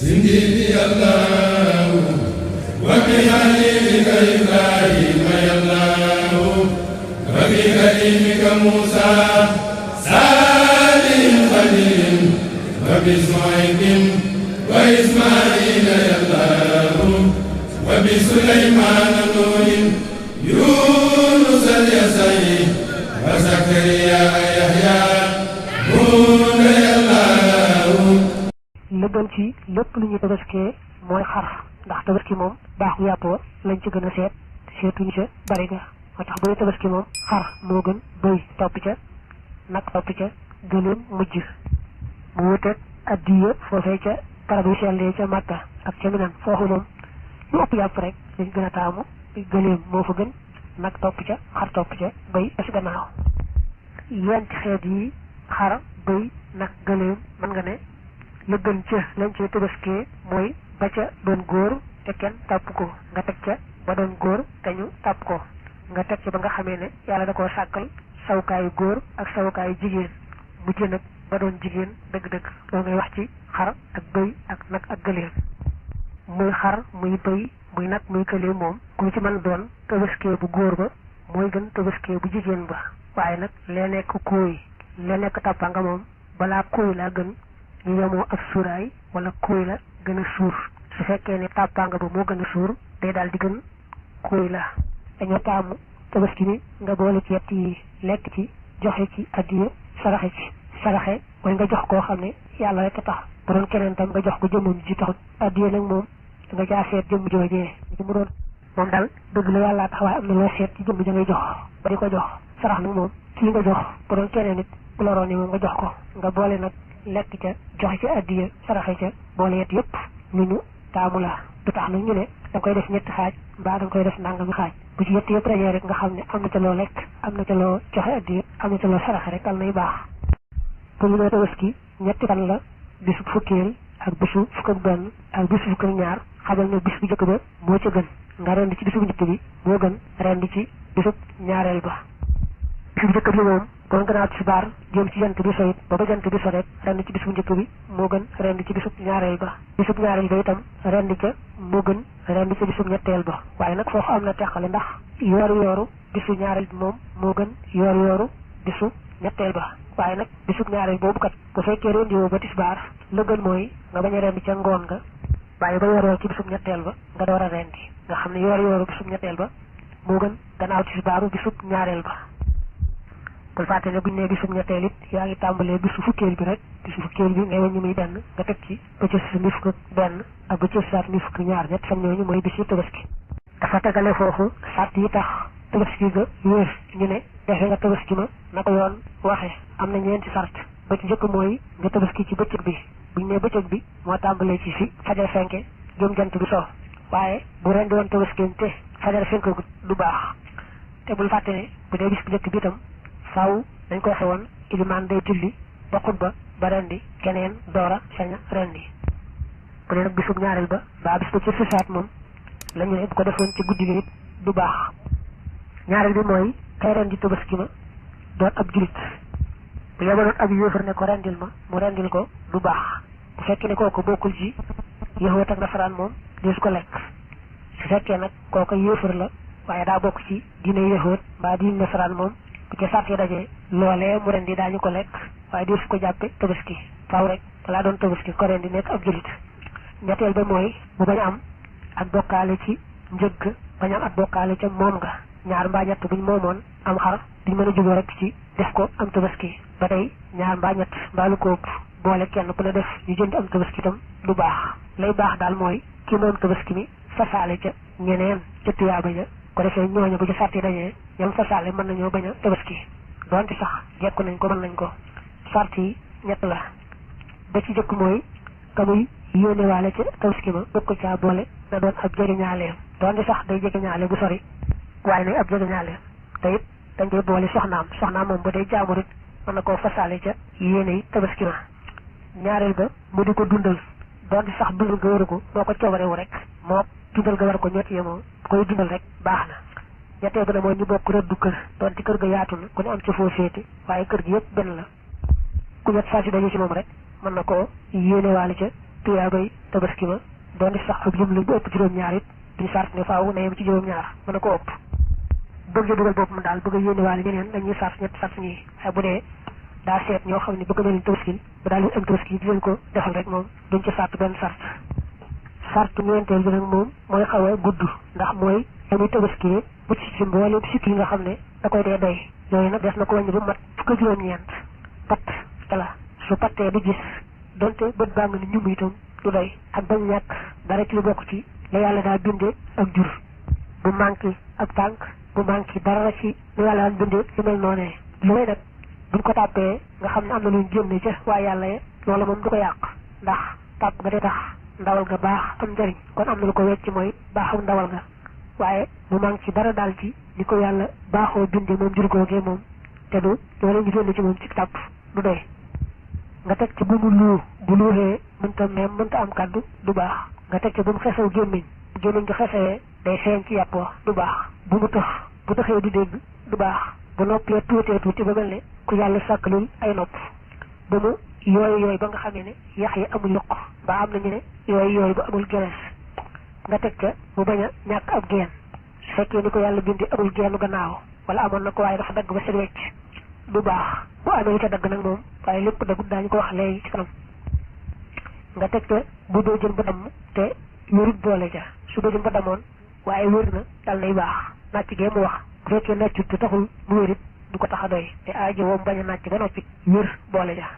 سندي الله وبحليلك إبراهيم يا الله وبكريمك موسى صالح خليل وبإسماعيل وإسماعيل يا الله وبسليمان نور يونس اليسعي وزكريا يحيى هود يا الله la gën ci lépp lu ñu tabaskee mooy xar ndax tabaski moom baaxu yàpp wa lañ ci gën a seetuñu ca bari ga moo tax bu ñu tabaski moom xar moo gën bëy topp ca nag topp ca gëléem mujj mu wuteeg addiya foofee ca barab yu sellee ca Màkka ak ca Minan foofu moom lu ëpp yàpp rek lañ gën a taamu gëléem moo fa gën nag topp ca xar topp ca bëy ba si gannaaw yenti xeet yi xar bëy nag gëléem mën nga ne la gën ca lañ cee tabaskee mooy ba ca doon góor te kenn tàpp ko nga teg ca ba doon góor te ñu tàpp ko nga teg ca ba nga xamee ne yàlla da koo sàkkal sawukaayu góor ak sawukaayu jigéen mujj nag ba doon jigéen dëgg-dëgg loolu ngay wax ci xar ak bëy ak nag ak gëléem muy xar muy bëy muy nag muy gëléem moom ku ci mën doon tabaskee bu góor ba mooy gën tabaskee bu jigéen ba waaye nag lee nekk kóoy lee nekk tàppa nga moom balaa kóoy laa gën ñu yemoo ak suuraay wala kóoy la gën a suur su fekkee ne tàppanga ba moo gën a suur day daal di gën kóoy la dañoo taamu tabaski ni nga boole ci yett yi lekk ci joxe ci addiya saraxe ci saraxe mooy nga jox koo xam ne yàlla rek a tax bu doon keneen tam nga jox ko jëmmum ji taxut addiya nag moom da nga jaa seet jëmm joojee mu doon moom daal dëgg la yàllaa tax waaye am na loo seet ci jëmm ja ngay jox ba di ko jox sarax nag moom kii nga jox bu doon keneen nit bu loroon ni moom nga jox ko nga boole nag lekk ca joxe ca addiya saraxe ca boole yet yëpp lu ñu taamu la du tax nag ñu ne da koy def ñetti xaaj mbaa da koy def nangami xaaj bu ci yett yëpp rajee rek nga xam ne am na ca loo lekk am na ca loo joxe addiya am na ca loo saraxe rek al nay baax bu ñu nee tabaski ñetti fan la bisu fukkeel ak bisu fukk ak benn ak bisu fukk ak ñaar xamal ne bis bu njëkk ba moo ca gën nga rend ci bisu bu njëkk bi moo gën rend ci bisu ñaareel ba bisu bu njëkk bi moom kon gannaaw tisbaar jëm ci jant bi so it ba ba jant bi so rek rend ci bis bu njëkk bi moo gën rend ci bisub ñaareel ba bisub ñaareel ba itam rend ca moo gën rend ca bisub ñetteel ba waaye nag foofu am na teqale ndax yooru bisu ñaareel bi moom moo gën yooru bisu ñetteel ba waaye nag bisub ñaareel boobu kat bu fekkee rendi woo ba tisbaar la gën mooy nga bañ a rend ca ngoon nga bàyyi ba yoor ci bisub ñetteel ba nga door a rendi nga xam ne yooru bisub ñetteel ba moo gën gannaaw tisbaaru bisub ñaareel ba bul fàtte ne buñ ne bisub ñetteel it yaa ngi tàmbalee bisu fukkeel bi rek bisu fukkeel bi ngay wàññi muy benn nga teg ci bëccëg si mi fukk ak benn ak bëccëg saat mi fukk ñaar ñett fan ñooñu mooy bisu tabaski dafa tegale foofu sàtt yi tax tabaski ga wéer ñu ne defe nga tabaski ma na ko yoon waxe am na ñeenti sart ba ci njëkk mooy nga tabaski ci bëccëg bi buñ ne bëccëg bi moo tàmbalee ci fi fajar fenke jëm jant bi so waaye bu rendi woon tabaski te fajar fenke du baax te bul fàtte ne bu dee bis bu njëkk bi itam faaw dañ ko waxe woon ilimaan day julli ba xutba ba rendi keneen doora saña rendi bu dee nag bisub ñaareel ba baa bis ba ci sisaat moom la ñu ne bu ko defoon ci guddi gi it du baax ñaareel bi mooy kay rendi tabaski ma doon ab julit bu yebaloon ab yéefar ne ko rendil ma mu rendil ko du baax bu fekkee ne kooku bokkul ci yahuud ak nasaraan moom deesu ko lekk su fekkee nag kooku yéefar la waaye daa bokk ci diine yahuud mbaa diine nasaraan moom bu ca sàrt yi dajee loolee mu rendi daañu ko lekk waaye dee su ko jàppe tabaski faaw rek balaa doon tabaski ko rendi nekk ab julit ñetteel ba mooy mu bañ am ak bokkaale ci njëgg bañ am ak bokkaale ca moom nga ñaar mbaa ñett buñ moomoon am xar duñ mën a juboo rek ci def ko am tabaski ba tey ñaar mbaa ñett mbaa lu ko ëpp boole kenn ku ne def ñu jënd am tabaski itam du baax lay baax daal mooy ki moom tabaski mi fasaale ca ñeneen ca tuyaaba ja ko defee ñooñu bu ci sàrt yi dañee ñoom fasaale mën nañoo bañ a tabaski donte sax jekku nañ ko mën nañ ko sàrt yi ñett la ba ci jëkk mooy ka muy yónnewaale ca tabaski ma bëgg ko caa boole na doon ab jegeñaaleem donte sax day jegeñaale bu sori waaye nag ab jegeñaaleem te it dañ koy boole soxnaam moom ba day jaamu rek mën na koo fasaale ca yéene yi tabaski ma ñaareel ba mu di ko dundal donte sax dundal nga waru ko moo ko coobarewu rek moo dundal nga war ko ñett yemoo koy dundal rek baax na ñetteel ba ne mooy ñu bokk rëddu kër doon ci kër ga yaatu na ku ne am ca foo féete waaye kër gi yëpp benn la ku ñett saa si dañu ci moom rek mën na koo yéenewaale ca tuyaabay tabaski ma doon di sax ak lim la bu ëpp juróom-ñaar it duñu sart ne faaw na yem ci juróom-ñaar mën na ko ëpp bëgg dugal bopp mu daal bëgg a yéenewaale ñeneen dañuy sart ñetti sart ñi waaye bu dee daa seet ñoo xam ne bëgg na leen tabaski bu daal leen am tabaski di leen ko defal rek moom duñ ci sart benn sart ñeenteel bi nag moom mooy xaw a gudd ndax mooy dañuy tabaski bu ci mboolem sikk yi nga xam ne da koy dee doy yooyu nag des na ko wàññi ba mat fukk ak juróom-ñeent pat la su pattee du gis donte bët baa nga ni ñum itam du doy ak bañ ñàkk dara ci lu bokk ci la yàlla daa bindee ak jur bu manqué ak tànk bu manqué dara ci la yàlla daa bindee lu mel noonee lu may nag buñ ko tàppee nga xam ne am na luñ génne ca waaye yàlla ye loolu moom du ko yàq ndax tàpp nga day tax ndawal ga baax am njëriñ kon am na lu ko wecc mooy baaxam ndawal ga waaye bu manqué ci dara daal ci li ko yàlla baaxoo bindee moom jur googee moom te du loolu ñu génne ci moom ci tàpp du doy nga teg ci bu mu luu bu luuxee mënta meem mënta am kaddu du baax nga teg ci bu mu xesaw gémmiñ bu gémmiñ gi xesawee day feeñ ci yàpp wa du baax bu mu tëx bu tëxee di dégg du baax bu noppee tuutee tuuti ba mel ne ku yàlla sàkkalul ay nopp bu mu yooyu ba nga xamee ne yax yi amul yuq ba am nañu ne yooyu ba amul gerees nga teg ca mu bañ a ñàkk ab geen su fekkee ni ko yàlla bindi amul geenu gannaaw wala amoon na ko waaye dafa dagg ba set wecc du baax bu amee lu ca dagg nag moom waaye lépp daggut daañu ko wax léegi ci kanam nga teg ca bu doo jën ba damm te wérut boole ja su doo jën ba damoon waaye wér na dal nay baax nàcc gee mu wax bu fekkee nàccut te taxul mu wérit du ko tax a doy te aajo woom bañ a nàcc ba noppi wér boole ja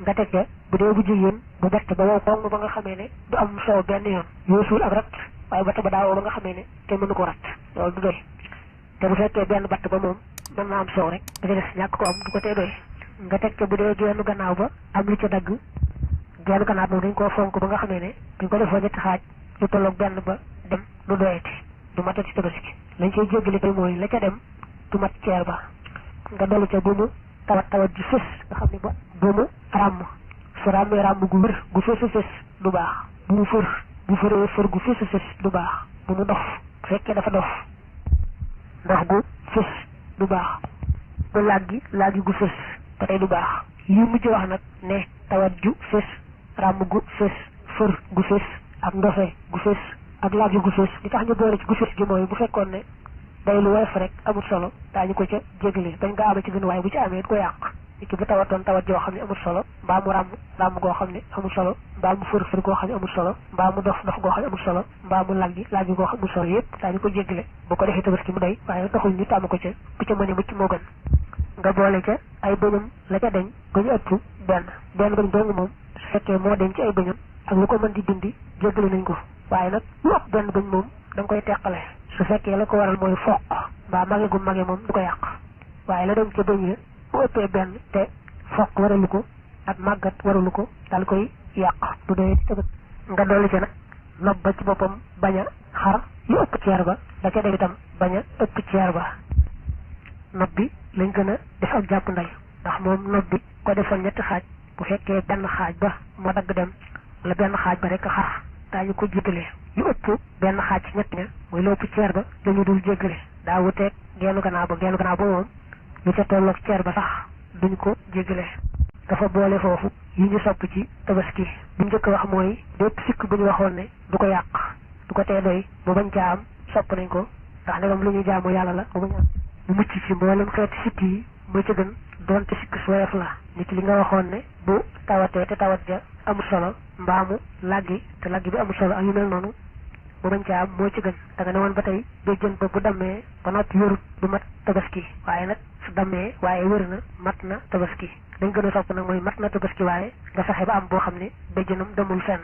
nga teg ca bu dee bu jigéen bu batt ba wow xong ba nga xamee ne du am soow benn yoon yoosuul ak rat waaye batt ba daawoo ba nga xamee ne te mënu ko rat loolu du doy te bu fekkee benn batt ba moom mën naa am soow rek da ca des ñàkk ko am du ko tee doy nga teg ca bu dee geenu gannaaw ba am lu ca dagg geenu gannaaw moom dañ koo fonk ba nga xamee ne dañ ko defoo ñetti xaaj lu tolloog benn ba dem du doyati du matati tabaski lañ koy jéggale koy mooy la ca dem du mat ceer ba nga dolli ca bu mu tawat ji fës nga xam ne ba bu mu ràmm su ràmmee ràmm gu wér gu fësu fës du baax bu mu bu fëree gu fësu fës du baax bu mu dof bu fekkee dafa dof ndox gu fës du baax bu laggi gu fës ba tey du baax yi mujj wax nag ne tawat ju fës ràmm gu fës fër gu fës ak ndofe gu fës ak laggi gu fës li tax ñu boole ci gu fës gi mooy bu fekkoon ne day lu woyof rek amul solo daañu ko ca jégle bañ nga ama ci gën waaye bu ci amee it ko yàq nit ki bu tawatoon tawat joo xam ne amul solo mbaa mu ràmm goo xam ne amul solo mbaa mu fër goo xam ne amul solo mbaa mu dof goo xam ne amul solo mbaa mu laggi goo xam ne amul solo yëpp daañu ko jégle bu ko defee tabaski mu doy waaye taxul ñu tàmm ko ca bu ca mënee mucc moo gën nga boole ca ay bëñam la ca deñ ba ñu ëpp benn bëñ dong moom su fekkee moo deñ ci ay bëñam ak lu ko mën di dindi jégle nañ ko waaye nag lu ëpp benn bëñ moom da nga koy teqale su fekkee la ko waral mooy foq mbaa mage gu mage moom du ko yàq waaye la dem ca bëñ ya bu ëppee benn te foq waralu ko ak màggat waralu ko dal koy yàq du dee tëbët nga dolli ca nag nopp ba ci boppam bañ a xar lu ëpp ceer ba da ca dem itam bañ a ëpp ceer ba nopp bi lañ gën a def ak jàpp nday ndax moom nopp bi ko defoon ñetti xaaj bu fekkee benn xaaj ba moo dagg dem wala benn xaaj ba rek a xar daañu ko jiitale lu ëpp benn xaaj ci ñett ña muy lu ëpp ceer ba dañu dul jéggale daa wuteeg geenu gannaaw ba moom lu ca tolloog ceer ba sax duñ ko jéggale dafa boole foofu yi ñu sopp ci tabaski bu njëkk wax mooy bépp sikk bu ñu waxoon ne du ko yàq du ko tee doy mu bañ caa am sopp nañ ko ndax ndegam lu ñuy jaamu yàlla la mu bañ am mu mucc ci mboolem xeeti sikk yi moo ca gën doonte sikk su woyof la nit li nga waxoon ne bu tawatee te tawat ja amul solo mbaamu laggi te laggi bi amul solo ak yu mel noonu mu bañ caa am moo ci gën da nga ne woon ba tey béjjën ba bu dammee ba noppi wérut du mat tabaski waaye nag su dammee waaye wér na mat na tabaski dañ gën a sopp nag mooy mat na tabaski waaye nga fexe ba am boo xam ne béjjënam demul fenn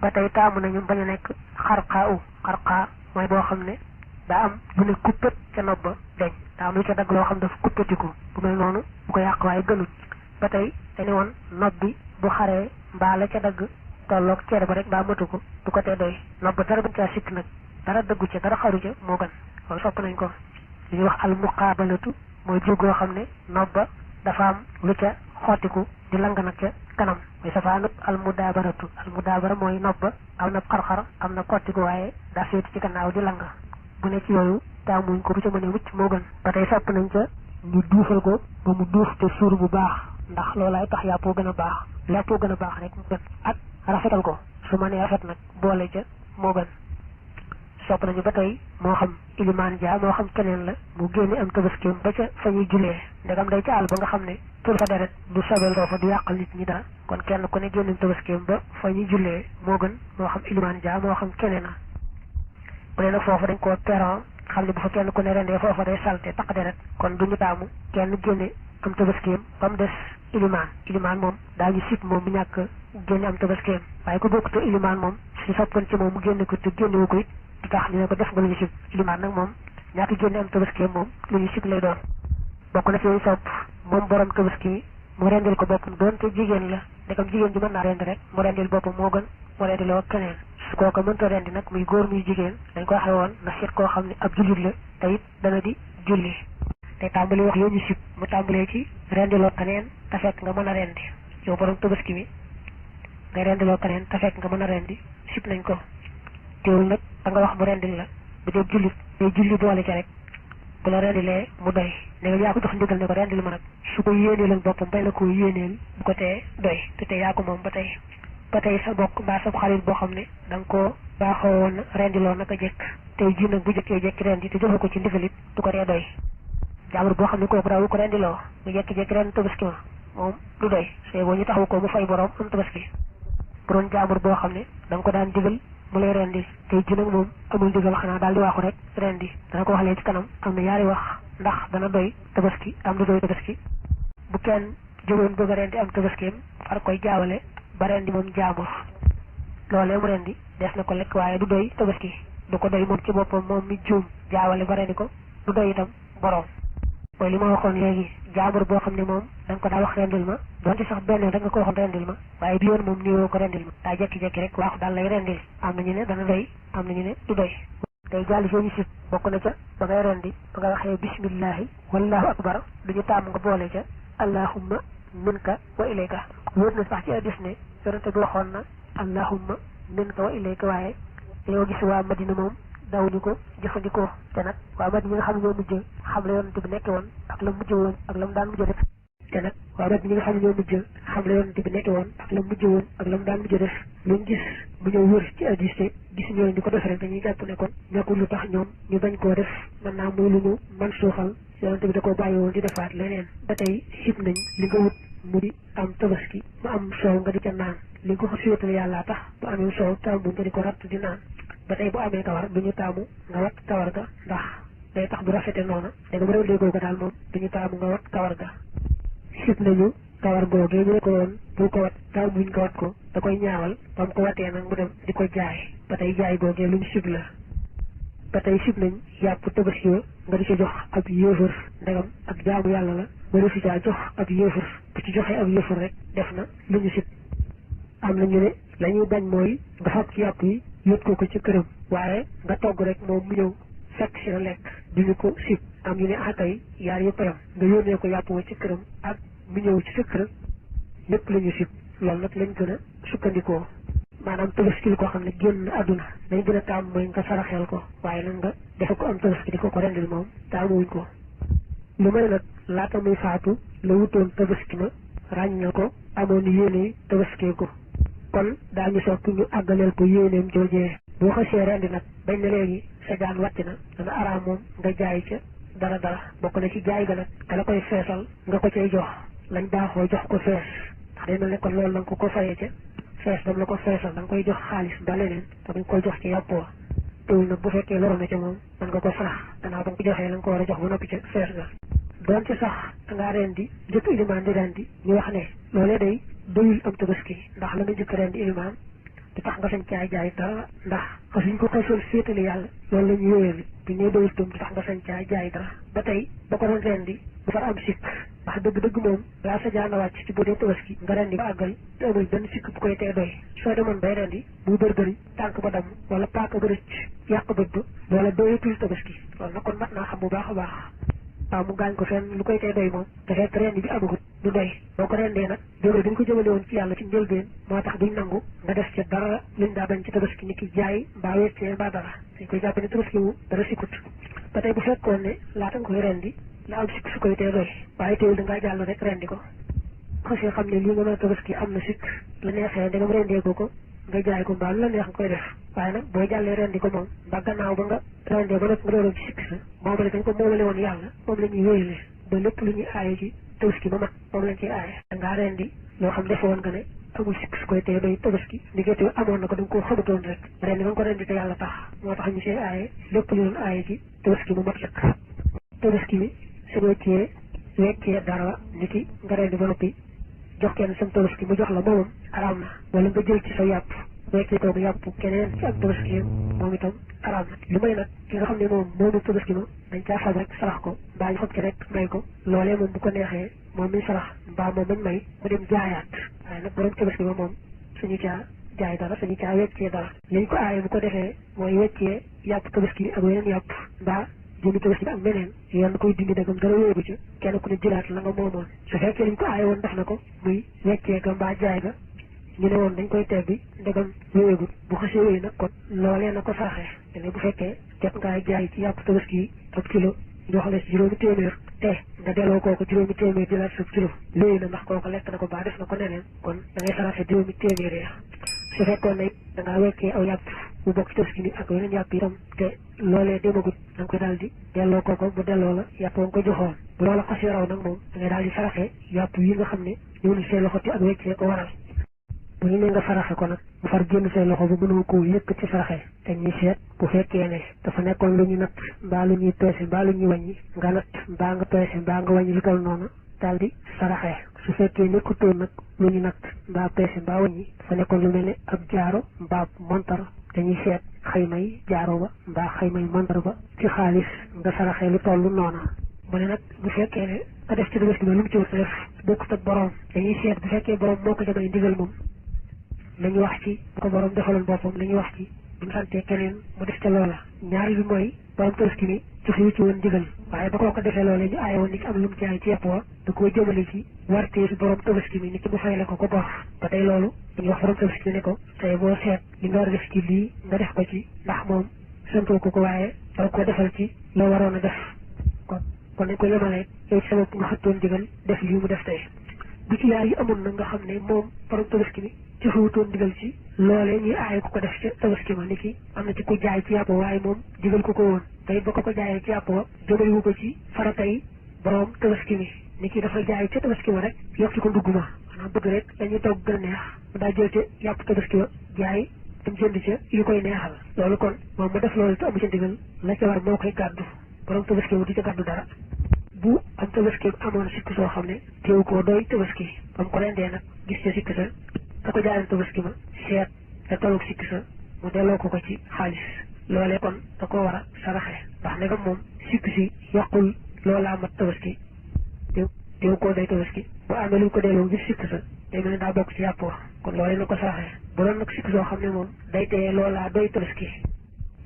ba tey taamu nañu bañ a nekk xarqaa mooy boo xam ne daa am lu ne kuppét ca nopp ba deñ daa am lu ca dagg loo xam dafa kuppétiku bu mel noonu bu ko yàq waaye gënut ba tey dañu woon nopp bi bu xaree mbaa la ca dagg tolloog ceer ba rek mbaa matu ko du ko tee doy nopp ba dara bañ caa sikk nag dara dëggu ca dara xaru ca moo gën loolu sopp nañ ko li ñuy wax al muqaabalatu mooy jiw goo xam ne nopp ba dafa am lu ca xottiku di lang nag ca kanam muy safaanut al mudaabara mooy nopp ba am na xar-xar am na xottiku waaye daa féeti ci gannaaw di lang bu ne ci yooyu taamuñ ko bu ca mënee wucc moo gën ba tey sopp nañ ca ñu duufal ko ba mu duuf te suur bu baax ndax loolaay tax yàppoo gën a baax lépp gën a baax rek mu gën ak rafetal ko su ma nee rafet nag boole ca moo gën sopp nañu ba tey moo xam ilimaan ja moo xam keneen la mu génne am tabaskeem ba ca fa ñuy jullee ndegam day ca àll ba nga xam ne tur fa deret du sobel doo fa du yàqal nit ñi dara kon kenn ku ne génne tabaskeem ba fa ñuy jullee moo gën moo xam ilimaan ja moo xam keneen a bu dee nag foofu dañ koo peron xam ne bu fa kenn ku ne rendee foofa day salte taq deret kon duñu taamu kenn génne am tabaskeem ba mu des ilimaan moom daañu sit moom mu ñàkk génne am tabaskeem waaye ku bokkute ilimaan moom si soppan ci moom mu génne ko te génnewu ko it du tax ñu ne ko def nga lu ñu sib ilimaan nag moom ñàkk génne am tabaskeem moom lu ñu sib lay doon bokk na ci yooyu sopp moom borom tabaski mu rendil ko boppam doonte jigéen la ndekam jigéen ji mën naa rendi rek mu rendil boppam moo gën mu rendiloo keneen su kooka mënta rendi nag muy góor muy jigéen dañ ko waxee woon na seet koo xam ne ab jullit la te it dana di julli te tàmbali wax yooyu ñu sib mu tàmbalee ci rendiloo keneen te fekk nga mën a rendi yow borom tabaski bi ngay rendiloo keneen te fekk nga mën a rendi sib nañ ko teewul nag da nga wax mu rendil la bu dee jullit day julli boole ca rek bu la rendilee mu doy ne nga yaa ko jox ndigal ne ko rendil ma nag su ko yéeneelal boppam bay la ko yéeneel bu ko tee doy te tey yaa ko moom ba tey sa bokk mbaa sa xarit boo xam ne da nga koo baaxoo woon rendiloo naka jekk tey ji nag bu jëkkee jekki rendi te joxe ko ci ndigalit du ko tee doy jaamur boo xam ne kooku daawu ko rendiloo mu jekki-jekki ren tabaski ma moom du doy sooy boo ñu taxawu ko mu fay borom am tabaski bu doon jaamur boo xam ne da nga ko daan digal mu lay rendi tey ji nag moom amul digal xanaa daal di waxu rek rendi dana ko waxlee ci kanam am na yaari wax ndax dana doy tabaski am du doy tabaski bu kenn jógoon bëgg a rendi am tabaskeem far koy jaawale ba rendi moom jaamur loolee mu rendi des na ko lekk waaye du doy tabaski du ko doy moom ci boppam moom mi juum jaawale ba rendi ko du doy itam borom mooy li ma waxoon léegi jaamur boo xam ne moom da nga ko daa wax rendil ma donte sax benn rek nga ko waxoon rendil ma waaye bi yoon moom niwoo ko rendil ma daa jekki-jekki rek waaxu daal lay rendil am na ñu ne dana doy am na ñu ne du doy day jàll soo ñu sit bokk na ca ba ngay rendi ba nga waxee bismillahi wallahu akbar duñu tàmm nga boole ca allahumma minka wa ilayka wóor na sax ci addis ne yonente bi waxoon na allahumma minka wa ilayka waaye dañoo gis waa Madina moom dawuñu ko jëfandikoo te nag waa Madina ñi nga xam ne ñoo mujj xam la yonente bi nekke woon ak la mujj woon ak la mu daan mujj def te nag waa Madina ñi nga xam ne ñoo mujj xam la yonente bi nekke woon ak la mujj woon ak la mu daan mujj def luñ gis bu ñëw wër ci addis te gis ñooñu di ko def rek dañuy jàpp ne kon nekkul lu tax ñoom ñu bañ koo def mën naa muy lu ñu man suuxal yonente bi da koo bàyyi woon di defaat leneen ba tey sib nañ li nga wut mu di am tabaski mu am soow nga di ca naan li nga ko féetal yàllaa tax bu amee soow taamu nga di ko ratt di naan ba tey bu amee kawar duñu taamu nga wat kawar ga ndax day tax du rafete noona danga bu rew léegoo ko daal moom duñu taamu nga wat kawar ga sib nañu kawar googee ñu ne ko woon bu ko wat taamuñ nga wat ko da koy ñaawal ba mu ko watee nag mu dem di ko jaay ba tey jaay googee luñ sib la ba tey sib nañ yàpp tabaski wa nga di ci jox ab yéefar ndegam ak jaamu yàlla la wala fi caa jox ab yéefar bu ci joxee ab yéefar rek def na lu ñu sib am na ñu ne la ñuy bañ mooy nga fab ci yàpp yi yót ko ci këram waaye nga togg rek moom mu ñëw fekk si la lekk duñu ko sib am ñu ne akay yaar yëpp yam nga yónnee ko yàpp wa ci këram ak mu ñëw ci sa kër lépp la ñu sib loolu nag lañ gën a sukkandikoo maanaam tabaski koo xam ne génn àdduna dañ gën a taam mooy nga saraxeel ko waaye nag nga defe ko am tabaski di ko rendil moom taamuwuñ ko lu may nag laata muy faatu la wutoon tabaski ma ràññal ko amoon yéene tabaskee ko kon daañu sopp ñu àggaleel ko yéeneem joojee boo xasee rendi nag bañ ne léegi sa jaan wàcc na dana araam moom nga jaay ca dara bokk na ci jaay ga nag ka la koy feesal nga ko cay jox lañ baaxoo jox ko fees ndax day mel ne kon loolu nanga ko fayee ca fees dam la ko feesal da nga koy jox xaalis ba leneen te dañ koy jox ci yàppoo teewul nag bu fekkee loro na ca moom mën nga ko sarax gannaaw ba nga ko joxee la nga ko war a jox ba noppi ca fees ga doon ci sax dangaa rendi njëkk ilimaan di rendi ñu wax ne loolee day doyul am tabaski ndax la nga njëkk rendi ilimaan du tax nga sañ caay jaay dara ndax xasuñ ko xasoon féetali yàlla loolu la ñu yóyee bi ñuy doyul tam du tax nga sañ caay jaay dara ba tey ba ko doon rendi bu far am sikk ndax dëgg-dëgg moom laa sa jaana wàcc ci bu dee tabaski nga rendi ba àggal te amul benn sikk bu koy tee doy soo demoon bay rendi bu bëri tànk ba damm wala paaka ba rëcc yàq bët ba wala doyatul tabaski loolu nag kon mat naa xam bu baax a baax waaw mu gaañ ko fenn lu koy tey doy moom te fekk rendi bi amagut du doy boo ko rendee nag jëmale dañ ko jëmale woon ci yàlla ci njëlbeen moo tax duñ nangu nga def ca dara luñ daa bañ ci tabaski ni ki jaay mbaa weccee mbaa dara dañ koy jàpp ne tabaski wu dara sikkut ba tey bu fekkoon ne laata nga koy rendi la am sikk su koy tee doy waaye teewul da ngaa jàll rek rendi ko xasee xam ne lii nga mën a tabaski am na sikk la neexee da nga rendee ko nga jaay ko mbaa lu la neex nga koy def waaye nag boo jàllee rendi ko moom ba gannaaw ba nga rendee ba nag nga dooroon ci sikk sa moomale dañ ko moomale woon yàlla moom la ñuy wéyale ba lépp lu ñuy aaye ci tabaski ba mat moom lañ ciy aaye dangaa rendi loo xam defoon nga ne amul sikk su koy teye doy tabaski diggante amoon na ko da nga koo xamutoon rek rendi ba nga ko rendi te yàlla tax moo tax ñu see aaye lépp lu doon aaye ci tabaski mu mat sëkk tabaski bi suñoo cee weccee dara niki nga rendi ba noppi jox kenn sam tabaski mu jox la moomam araam na wala nga jël ci sa yàpp weccee toog yàpp keneen ci ak tabaski moom itam araam na lu may nag ki nga xam ne moom moomu tabaski ma dañ caa fab rek sarax ko mbaa ñu fab ci rek may ko loolee moom bu ko neexee moom mi sarax mbaa moom mañ may mu dem jaayaat waaye nag borom tabaski ma moom suñu caa jaay dara suñu caa weccee dara liñ ko aaye bu ko defee mooy weccee yàpp tabaski bi ak weneen yàpp mbaa jëmi tabaski bi ak meneen yoon koy dindi dagam dara wéeru ca kenn ku ne jëlaat la nga moomoon su fekkee liñ ko aaye woon def na ko muy weccee ga mbaa jaay ga ñu ne woon dañ koy tebbi ndegam wéegut bu xasee wéy nag kon loolee na ko saraxee te ne bu fekkee jot ngaa jaay ci yàpp tabaski yi ab kilo jox la ci juróomi téeméer te nga delloo kooku juróomi téeméer jëlaat sa kilo wéy na ndax kooku lekk na ko baa def na ko neneen kon da ngay saraxe juróomi téeméer ya su fekkoon ne da ngaa wekkee aw yàpp bu bokk ci tabaski bi ak yeneen yàpp itam te loolee demagut da nga koy daal di delloo kooku bu delloo la yàpp nga ko joxoon bu loola xasee raw nag moom da ngay daal di saraxe yàpp yi nga xam ne ñëw na see loxo te ak weccee ko waral bu ñu ne nga saraxe ko nag bu far génn say loxo ba mënoo koo yëkk ci saraxe te ñuy seet bu fekkee ne dafa nekkoon lu ñu natt mbaa lu ñuy peese mbaa lu ñuy wàññi nga natt mbaa nga peese mbaa nga wàññi lu toll noonu daal di saraxe su fekkee nekkutoon nag lu ñu natt mbaa peese mbaa wàññi dafa nekkoon lu mel ne ab jaaro mbaa montar dañuy seet xaymay jaaro ba mbaa xaymay montar ba ci xaalis nga saraxe lu toll noonu mu ne nag bu fekkee ne nga def ci tabaski ba lu mu ci wut def bokkut ak borom dañuy seet bu fekkee borom moo ko jamay ndigal moom lañu wax ci bu ko borom defaloon boppam lañu wax ci bu mu santee keneen mu def ca loola ñaari bi mooy borom tabaski bi joxe ci woon ndigal waaye ba koo ko defee loolee ñu aaye woon ni ki am lu mu jaay ci yàpp wa da koo jëmale ci wartee fi borom tabaski bi ni ki mu fayle ko bor ba tey loolu dañuy wax borom tabaski bi ne ko tey boo seet li nga war a def ci lii nga def ko ci ndax moom santoo ko waaye da ko defal ci loo waroon a def kon dañ ko yemale yow ci sa bopp nga xëttoon ndigal def lii mu def tey bu ci yaar yi amoon na nga xam ne moom borom tabaski bi joxewutoon digal ci loolee ñuy aaye ku ko def ca tabaski ma ni ki am na ci ku jaay ci yàpp waaye moom digal ko woon tey ba ko jaayee ci yàpp wa jëmaliwu ko ci faratay borom tabaski mi ni ki dafa jaay ca tabaski ma rek yokk ci ko ndugg ma maanaam bëgg rek dañuy togg gën a neex mu daa jël ca yàpp tabaski wa jaay dem jënd ca yu koy neexal loolu kon moom mu def loolu te amu ca ndigal la ca war moo koy gàddu borom tabaski ma du ca gàddu dara bu am tabaski amoon sikk soo xam ne teew koo doy tabaski ba mu ko rendee nag gis ca sikk sa da ko jaayoon tabaski ma seet te tolloog sikk sa mu delloo ko ci xaalis loolee kon da koo war a saraxe ndax ne moom sikk si yàqul loolaa mat tabaski teew koo doy tabaski bu amee lu ko delloo gis sikk sa day mel ne daa bokk ci yàpp wax kon loolee na ko saraxe bu doon nag sikk soo xam ne moom day teye loolaa doy tabaski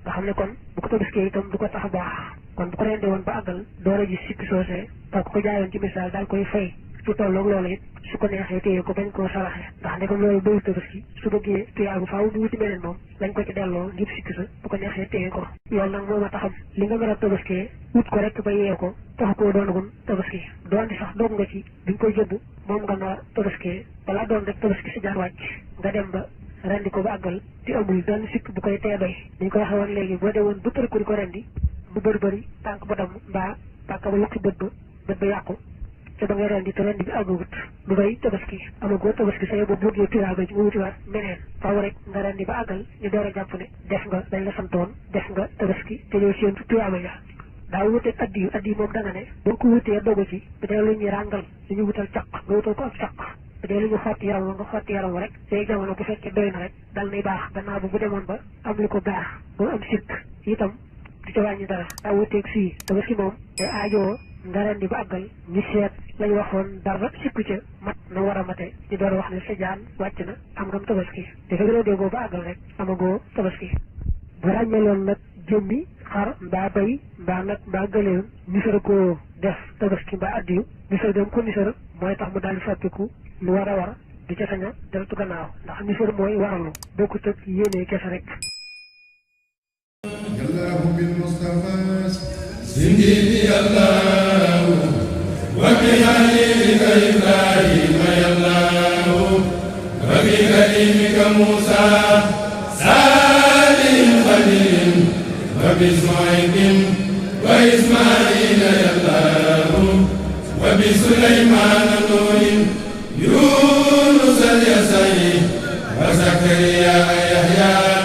nga xam ne kon bu ko tabaski itam du ko tax baax kon bu ko rendee woon ba àggal door a gis sikk soosee ba ko jaayoon ci misaal daal koy fay su tolloog loolu it su ko neexee téye ko bañ koo saraxe ndax ndegam loolu doyul tabaski su bëggee tuyaagu faaw mu wuti beneen moom lañ ko ci delloo ngir sikk sa bu ko neexee téye ko loolu nag moo ma taxam li nga mën a tabaskee wut ko rek ba yee ko tax koo doonagum tabaski doon di sax doog nga ci bi nga koy jëbb moom nga nar a tabaskee balaa doon rek tabaski si jaar wàcc nga dem ba rendi ko ba àggal te amul benn sikk bu koy tee doy dañ ko waxee woon léegi boo demoon ba tër ko di ko rendi bu bëri tànk ba damm mbaa tànk ba yokki bët ba yàqu te ba ngay rendi te rendi bi àggagut du doy tabaski amagoo tabaski sa yóbbu buggee tuyaaba ji nga wutiwaat meneen faaw rek nga rendi ba àggal ñu door a jàpp ne def nga dañ la santoon def nga tabaski te ñoo séentu tuyaaba ja daa wuteeg addi yi moom da nga ne boo ko wutee dogu ci bu dee lu ñuy ràngal lu ñu wutal caq nga wutal ko ak caq bu dee lu ñu xotti yaram nga xotti yaram rek say jamono bu fekkee doy na rek dal nay baax gannaaw bu demoon ba am lu ko baax ba am sikk itam di ca wàññi dara daa wuteeg fii tabaski moom day aajoo nga rendi ba àggal ñu seet lañ waxoon dara sikku ca mat na war a mate di door wax ne sa jaan wàcc na am ngam tabaski te fekk rendee boo ba àggal rek amagoo tabaski bu ràññeeloon nag jëmmi xar mbaa bay mbaa nag mbaa gëleem nisara koo def tabaski mbaa addiyu nisara dem ko nisara mooy tax mu daal di soppiku lu war a war di ca sañ a deltu gannaaw ndax nisara mooy waralu bokkut ak yéenee kese rek سيدي الله وبخليلك إبراهيم يا الله وبكريمك موسى سالم خليل وبسعيد وإسماعيل يا الله وبسليمان نور يونس اليسعي وزكريا يحيى